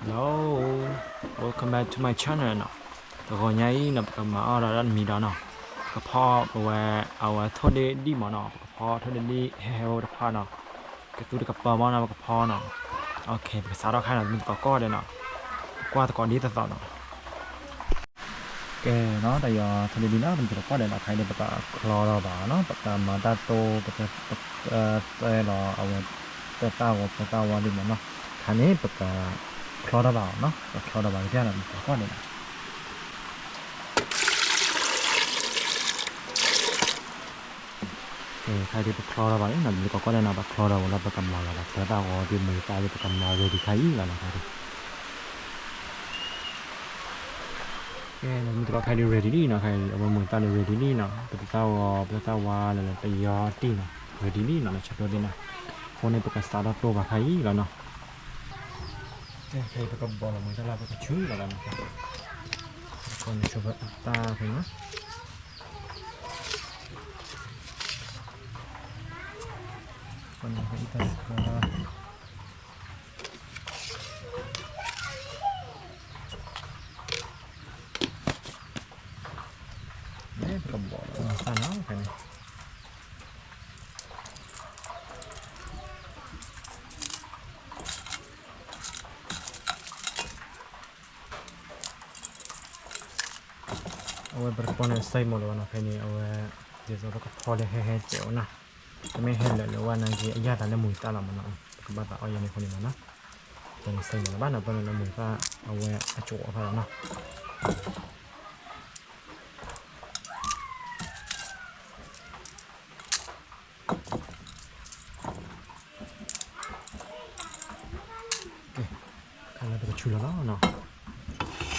Hello, welcome back to my channel နီၤ. တဂီၤညါအံၤနီၤ ပကမၤအီၣ်ဒီးတၢ်တမံၤဒီးနီၤ, ပကဖီပဝဲ အဝဲထိၣ်ဒ့ၣ်ဒံၣ်မးနီၤ, ပကဖီထိၣ်ဒ့ၣ်ဒံၣ်ဟဲဟဲဝဲတခွါနီၤ, ကသူတကပၤမးနီၤ ပကဖီနီၤ. ပကစးထီၣ်ခါနီၤ မုၢ်သကိးကိးဂၤဒဲးနီၤ, ပကွၢ်သကိးဒ်သိးသိးနီၤ. ကဲနီၤ တၢ်ယီၤထိၣ်ဒ့ၣ်ဒံၣ်နီၤ မုၢ်သကိးကိးဂၤဒဲးနီၤ, ခါအံၤဒီးပကချီထီၣ်ဘၣ်နီၤ, ပကမၤတၢ်တိၢ် ပကသၢလီၤအဝဲ သၢတၢ်ဂီၤ သၢတၢ်ဝါဒံးမးနီၤ, ခါန့ၣ် ပကချီထီၣ်ဘၣ်နီၤ, ပကချီထီၣ်ဘၣ်ကဲနီၤ မုၢ်သကိးကိးဂၤဒဲးနီၤ. ကဲခါအံၤဒီးပချီထီၣ်ဘၣ်နီၤ မုၢ်သကိးကိးဂၤဒဲးနီၤ, ပချီထီၣ်ဝဲလီၤ ပကမၤလီၤဘၣ် သၢတၢ်ဂီၤဒံး မုၢ်သၣ်ဒံး ပကမၤ ready ခါအံၤလီၤနီၤ ခါအံၤ ကဲ မုၢ်သကိးခါအံၤဒံး ready လံနီၤ, ခါအံၤ အဝဲမုၢ်သၣ်ဒံး ready လံနီၤ, ပသၢတၢ်ဂီၤ ပသၢတၢ်ဝါလၢတယီၤတံၢ်နီၤ ready လံနီၤ လၢဆၢကတီၢ်သ့ၣ်နီၤ, အဃိန့ၣ် ပကစးထီၣ်တိၢ်ဘၣ်ခါအံၤလီၤနီၤ. ကဲ ခါအံၤပကဘီလီၤမုၢ်သၣ်လၢပကဆူလီၤလီၤနီၤ, ပကန့ၣ်ဆူဖဲအတၢ်ဖဲနီၤ, ပကန့ၣ်ဖဲအတၢ်ဖဲ ပကဘီလီၤမုၢ်သၣ်နီၤ ဖဲန့ၣ် အဝဲပတကပီၤန့ၣ် စဲမးလၢၤဘၣ်နီၤ, ဖဲန့ၣ် အဝဲ ဒ်သိးပကဖီလၢဟဲဟဲစဲးဝဲနီၤ, တမ့ၢ်ဟဲလၢာ်လၢာ်ဝဲနာ်က့ အယၢ်သးလၢမုၢ်သၣ်လီၤမးနီၤ, ပကဘၣ်သးအီၣ်ယဲန့ၣ်အဃိန့ၣ်မးနီၤ, ဖဲန့ၣ်စဲမးလၢၤဘၣ်နီၤ, ပန့ၣ်လၢမုၢ်သၣ် အဝဲအကၠိအဖီလီၤနီၤ. ကဲ ခါလၢပကဆူလီၤလီၤနီၤ.က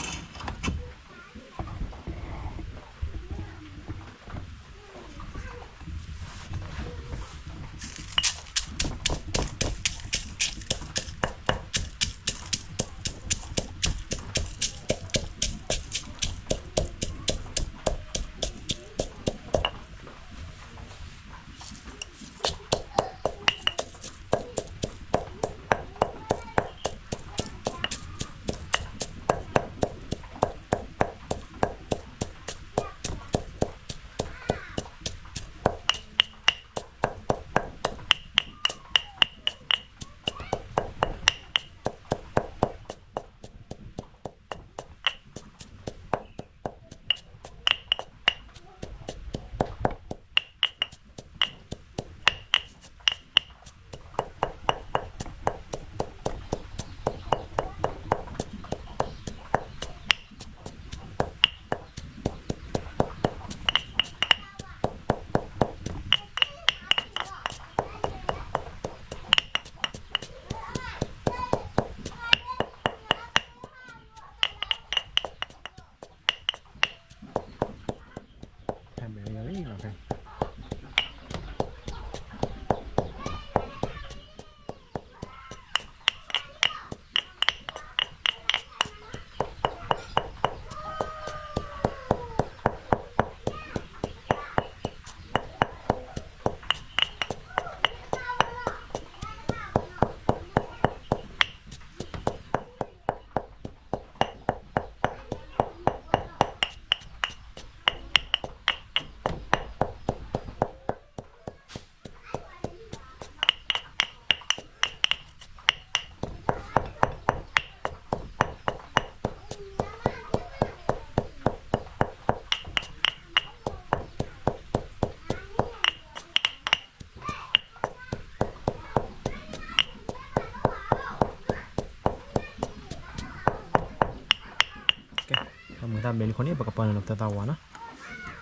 ဲ မုၢ်သၣ်ဘဲလံအဃိန့ၣ် ပကပာ်န့ၣ်လီၤ ပသၢသၣ်ဝါနီၤ,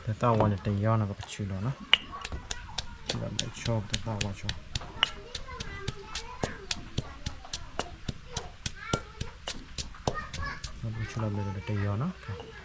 ပသၢသၣ်ဝါန့ၣ်တယီၤနီၤ ပကဆူလီၤနီၤ, ဆူလီၤဘျဲၣ်ဆီ ပသၢသၣ်ဝါဆီ, ပကဆူလီၤဘျဲၣ်ဒီးတယီၤနီၤ.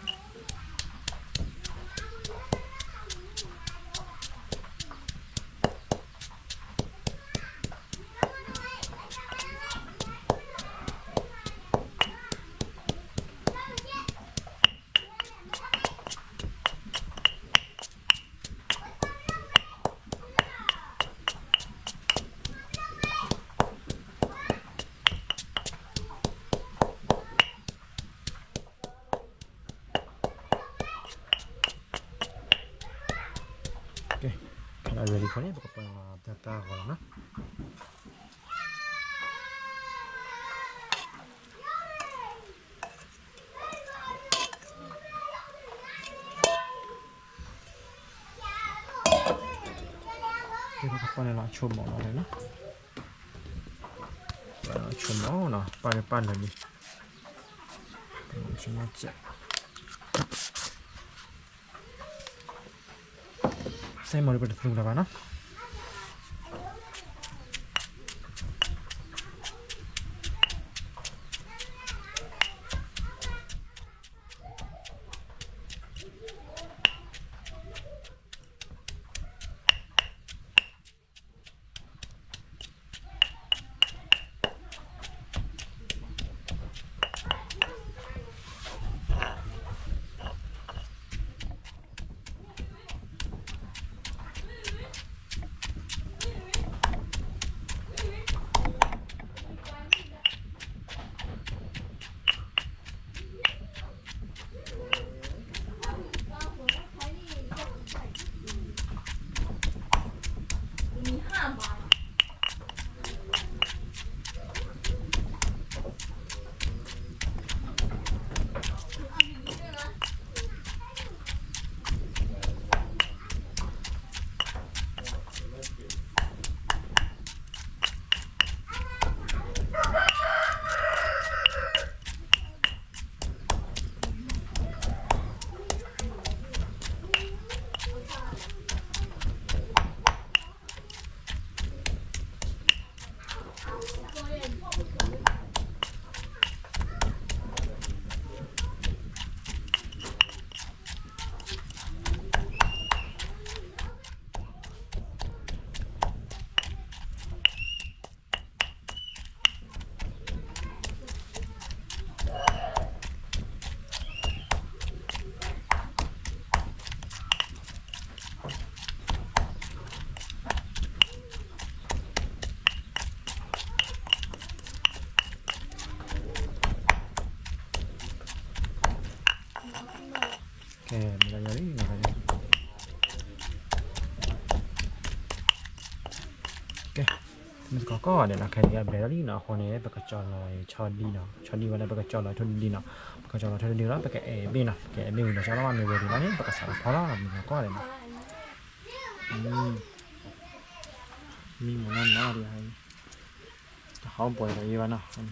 ready ခီန့ၣ် ပကပာ်လီၤတၢ်ဂီၤလီၤနီၤ. ကဲ ပကပာ်န့ၢ်လီၤအဆိမိၣ်လီၤနီၤ. ပာ်လီၤအဆိမိၣ်နီၤ, ပာ်လၢပာ်လၢာ်လံ. ဆိမိၣ်စဲး စဲးမိၣ်ဒီး ပတသူၣ်လၢၤဘၣ်နီၤ. ကဲ မ့ၢ်လီၤယၤလံနီၤ. ကဲ မ့ၢ်သကိးကိးဂၤဒဲးနီၤ, ခဲအံၤဘျဲၣ်ထီၣ်လံနီၤ. အဃိန့ၣ် ပကကၠီလီၤဆီဒံနီၤ, ဆီဒံဝဲလၢပကကၠီလီၤထိၣ်ဒံနီၤ. ပကကၠီလီၤထိၣ်ဒံလီၤ ပကအဲၣ်ဘ့ၣ်နီၤ. ကအဲၣ်ဘ့ၣ်ဝံၤဒီး ကၠီလီၤမ့ၢ်ဝဲဒံးလီၤန့ၣ် ပကစးလီၤဖီလီၤနီၤ, မ့ၢ်သကိးကိးဂၤဒဲးနီၤ. မံမီၢ်နီၢ်နီၢ်ဒံးဟါအံၤ, တဟီၣ်ပှဲၤဒီးအံၤဘၣ်နီၤ.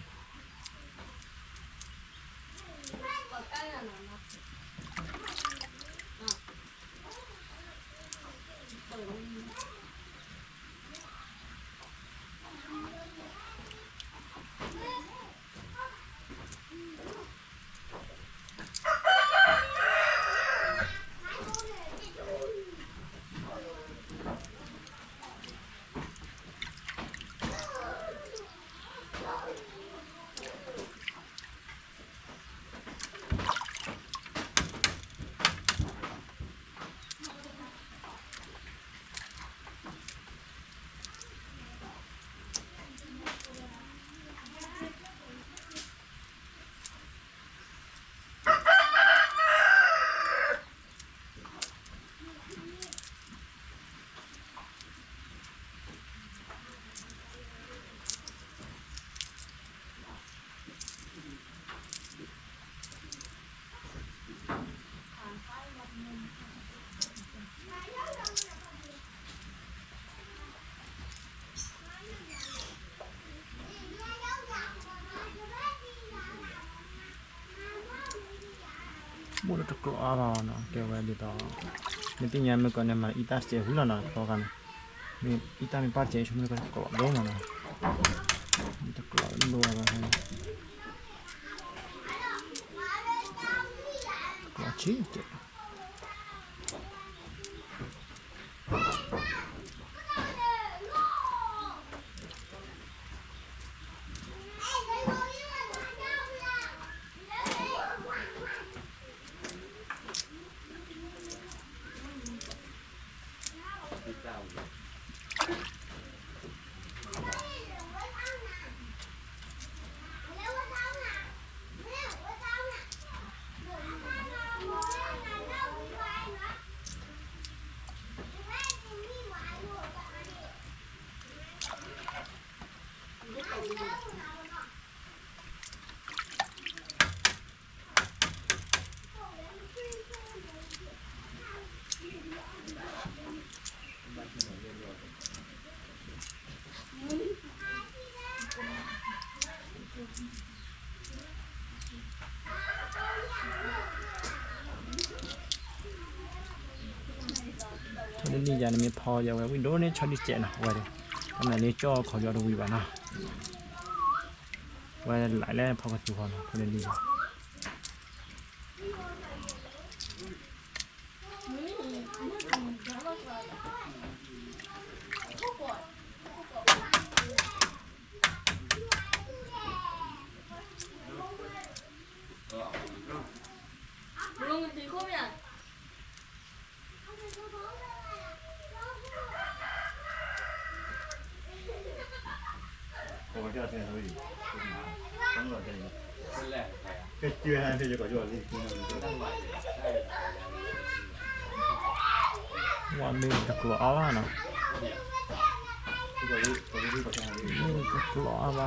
ဘိၣ်လၢတကျိးအါဘၣ်နီၤ, ကဲဝဲဒ်သိး နသ့ၣ်ညါမ့ၢ်ကီးန့ၣ် မၤအံသၣ်စဲးဝံၤလီၤနီၤ, တခီခါန့ၣ် မ့ၢ်အံသၣ်မ့ၢ်ပၢ်စဲးဆိကမိၣ်ကကျိးဒိၣ်မးနီၤ, တကျိးဒိၣ်ဝဲဘၣ်, ကျိးဆံးကဲး. လၢနံၣ်ယၤန့ၣ်မ့ၢ်ဖီယီၤဝဲဝံၣ်ဒိၣ်န့ၣ် ဆီဒံၣ်စဲးနီၤ ဝဲဒၣ် တၢ်မၤန့ၣ်ကၠီၣ်ခီယီၤတဝံၤဘၣ်နီၤ, ဝဲလၢလၢဖီကသူဃီနီၤ ဖိလၢနံၣ်ယၤ ဝဲမ့ၢ်တကျိးအါဘၣ်နီၤ, မ့ၢ်တကျိးအါဘၣ်.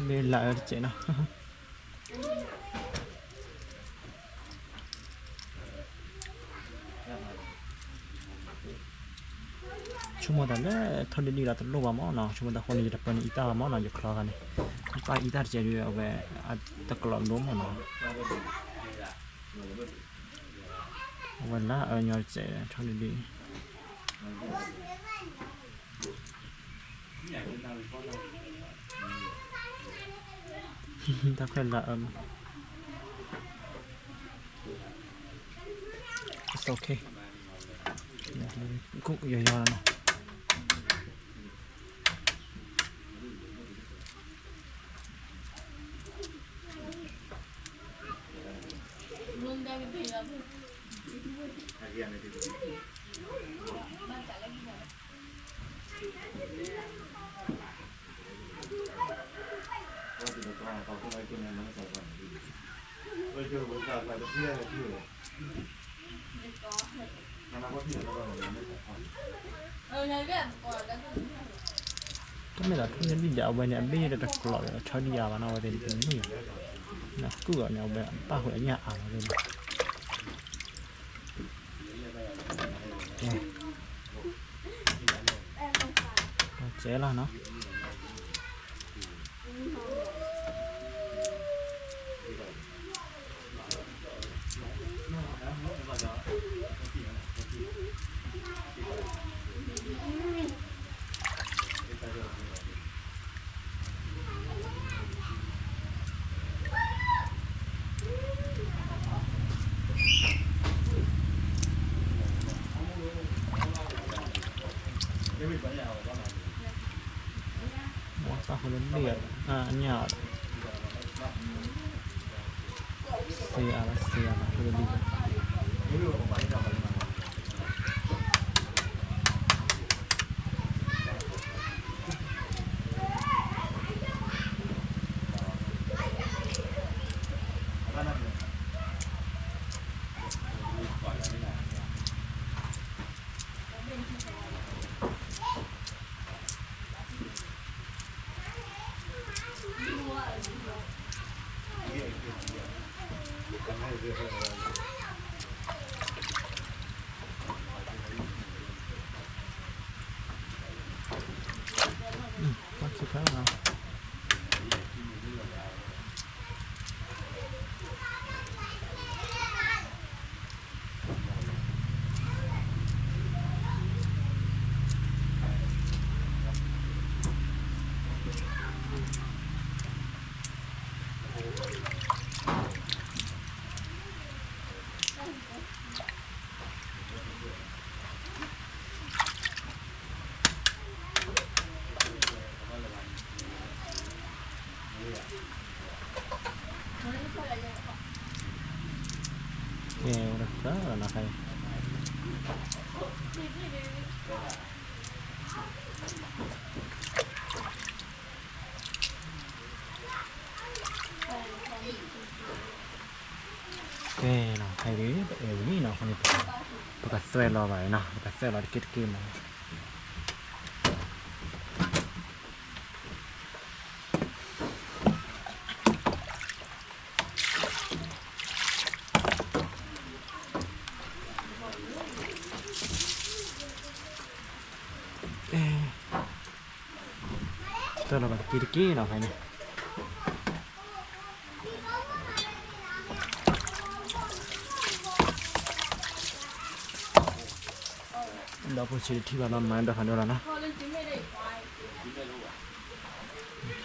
မ့ၢ်လၢအၢတစဲးနီၤ, ဆိကမိၣ်တၢ်လၢထီၣ်ဒံၣ်ဒံၣ်လီၤတလိၣ်ဘၣ်မးနီၤ, ဆိကမိၣ်တၢ်ဃိန့ၣ် ယတပၢနံၤအံသၣ်ဘၣ်မးနီၤ, ယချီဂၤန့ၣ်, ပၢ်အံသၣ်တစဲးဒီး အဝဲတကျိးလိမးနီၤ, အဝဲလၢအၢညီတစဲး ထီၣ်ဒံၣ်ဒံၣ် တၢ်ခွဲးလၢအၢမး, ကိးယီၤယီၤလီၤနီၤ. တမ့ၢ်လၢထူၣ်န့ၣ်ဒ်ယၤအဝဲန့ၣ် အဘ့ၣ်တကျိးဒီး ထီၣ်ဒံၣ်ယၤဘၣ်နီၤ အဝဲသ့ၣ်တမ့ၢ်, နကူၣ်အီၤန့ၣ် အဝဲအပၣ်ဃုာ်အညၣ်အါလီၤသ့ၣ်နီၤ, ကဲလီၤနီၤ. မ့ၢ်တၢ်ဖိလၢလံၣ်အညၣ်အီၤဒီး စ့အါလီၤ စ့အါလီၤ ဖိလၢလံၣ်ဒီး ပှၤစံးဖဲလီၤနီၤ. ကဲ ဝဲဒၣ်တၢ်လီၤနီၤ ခါအံၤ ကဲနီၤ ခါအံၤ ပအဲၣ်ဝံၤလံနီၤ အဃိန့ၣ် ပကသွဲၣ်လီၤဘၣ်နီၤ ပကသွဲၣ်လီၤတက့ၢ်တက့ၢ်မး. ကဲ လီၤဘၣ်တက့ၢ်တက့ၢ်နီၤ ဖဲန့ၣ် ဒီဖိဆံးတထံၣ်ဘၣ်နီၤ မၤဒီးဖးဒိၣ်လီၤနီၤ ထံက့ၤထံက့ၤနီၤ တမုၢ်သီၣ်ကီၢ်ဒီး ကဲ မုၢ်ထီၣ်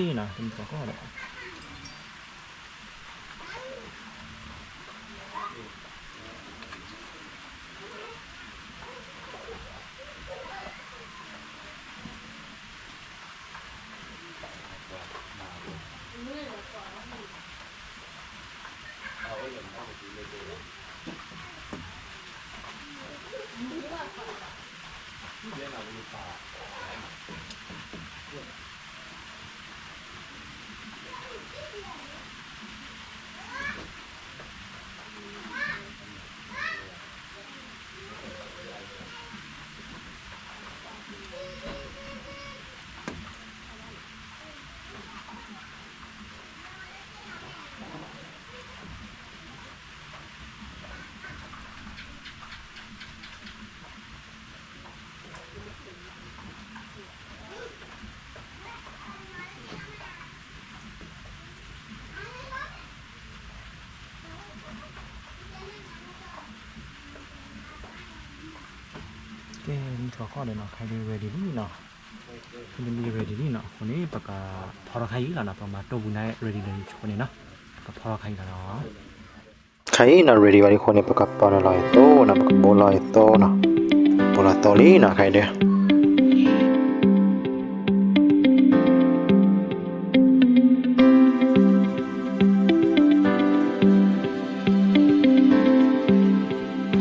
ကီၢ်ဒီးနီၤ ခဲအံၤဒုး ready လံနီၤ ခဲအံၤဒုး ready လံနီၤ အဃိန့ၣ် ပကဖီထီၣ်ခါအံၤလီၤနီၤ ပမၤတိၢ်ပူၤန့ၣ် ready လံအဃိန့ၣ်နီၤ ပကဖီထီၣ်ခါအံၤလီၤနီၤ ခါအံၤနီၤ ready ဘၣ်လံအဃိန့ၣ် ပကပာ်န့ၢ်လီၤအသိနီၤ ပကဘိလီၤအသိနီၤ ဘိလီၤသိလံနီၤ ခါအံၤဒုး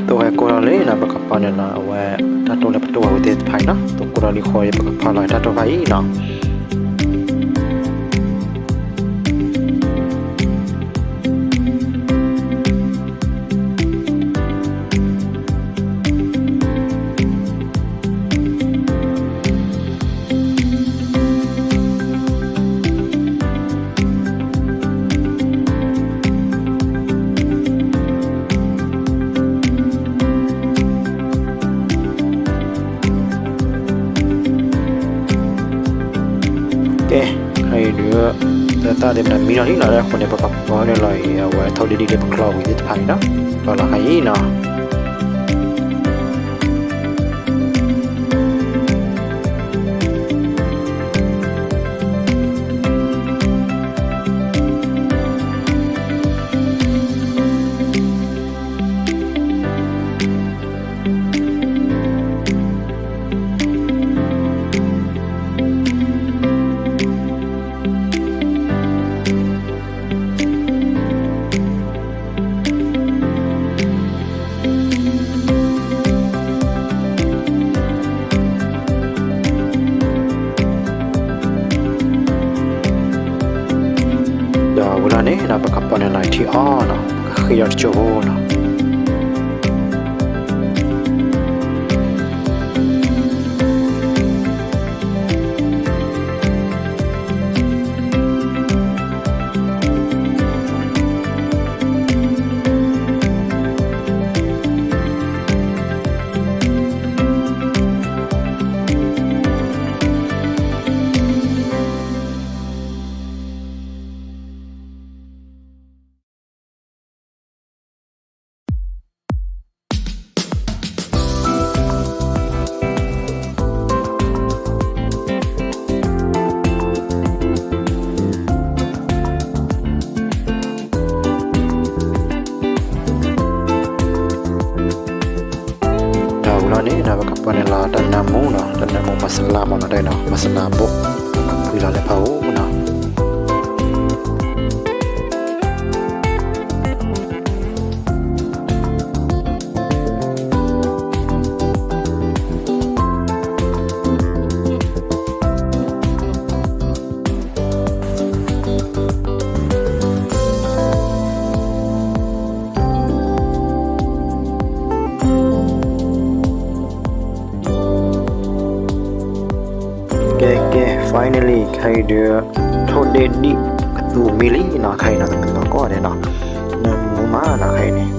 သိဟဲကိၢ်ထီၣ်လံနီၤ ပကပာ်န့ၢ်လီၤအဝဲ တၢ်တိၢ်လၢပတိၢ်ဝဲဝံၤသ့ၣ်တဖၣ်အံၤနီၤ သိကိၢ်ထီၣ်လံအဃိ ပကဖီလီၤတၢ်တိၢ်ဖးအံၤနီၤ ကဲ ခါအံၤဒုး လၢတၢ်သ့ၣ်မနုၤမံလီၤလံနီၤ လၢအဃိန့ၣ် ပကပာ်န့ၢ်လီၤအံၤ အဝဲထိၣ်ဒံၣ်ဒံၣ်လၢပချီဝံၤသ့ၣ်တဖၣ်န့ၣ်နီၤ ပာ်လီၤခါအံၤနီၤ ဒီးဝံၤလီၤန့ၣ်နီၤ ပကပာ်န့ၢ်လီၤထံအီၤနီၤ ပကဃ့ဒီးတကၠိဖိနီၤ ဒီးဝံၤလီၤန့ၣ်နီၤ ပကပာ်န့ၢ်လီၤတၢ်နၢမူနီၤ တၢ်နၢမူမၤစလါမ့ၢ်နီၤ တၢ်နီၤ မၤစလါဘိၣ် ပကဖှံလီၤလၢဖးအူနီၤ ကဲကဲ finally ခဲအံၤဒုး ထိၣ်ဒ့ၣ်ဒံၣ်ကသူမံလံနီၤ ခဲအံၤနီၤ တမုၢ်သီၣ်ကီၢ်ဒဲးနီၤ နၢမူမးနီၤ ခဲအံၤန့ၣ်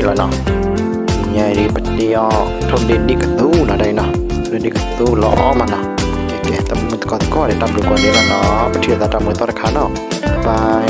လီၤနီၤ. အံၤပတ့အီၤ ထိၣ်ဒ့ဒံၣ်ကသူနီၤ တၢ်အံၤနီၤ, ထိၣ်ဒ့ဒံၣ်ကသူလီၤအီၣ်မးနီၤ. ကဲ တၢ်မုၢ်သကိးသကိးဒီး တၢ်ဘျုးကိးဂၤဒဲးလီၤနီၤ, ပထံၣ်လိာ်သးတၢ်မူၤသီတခါနီၤ, bye.